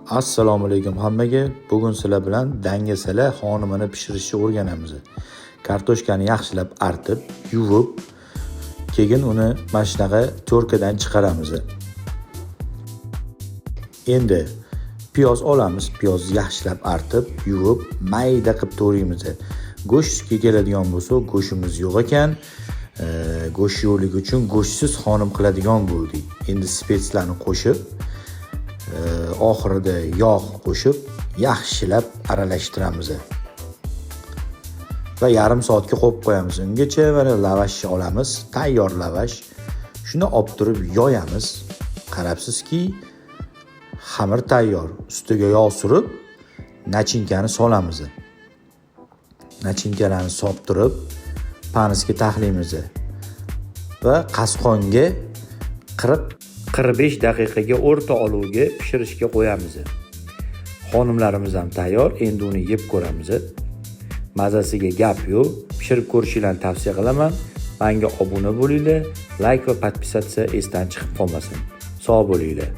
Assalomu alaykum hammaga. Bugun sizlar bilan dangasala xonimini pishirishni o'rganamiz. Kartoshkani yaxshilab artib, yuvib, keyin uni mana shunaqa тёрка dan chiqaramiz. Endi piyoz olamiz. Piyozni yaxshilab artib, yuvib, mayda qilib to'raymiz. Go'shtga keladigan bo'lsak, go'shtimiz yo'q ekan. Go'sht yo'qligi uchun go'shtsiz xonim qiladigan bo'ldik. Endi спец larni qo'shib, oxirida yog' qo'shib, yaxshilab aralashtiramiz. Va yarim soatga qo'yib qo'yamiz. Ungacha mana lavashni olamiz, tayyor lavash. Shuni olib turib yoyamiz. Qarabsizki, xamir tayyor. Ustiga yog' surib, начинка ni solamiz. Начинка larni solib turib, panisga taxlaymiz. Va qasqonga 40-45 daqiqaga o'rta olovga pishirishga qo'yamiz. Xonimlarimiz ham tayyor, endi uni yeb ko'ramiz. Mazasiga gap yo'q. Pishirib ko'rishinglarni tavsiya qilaman. Menga obuna bo'linglar, layk va подписаться esdan chiqib qolmasin. Sog' bo'linglar.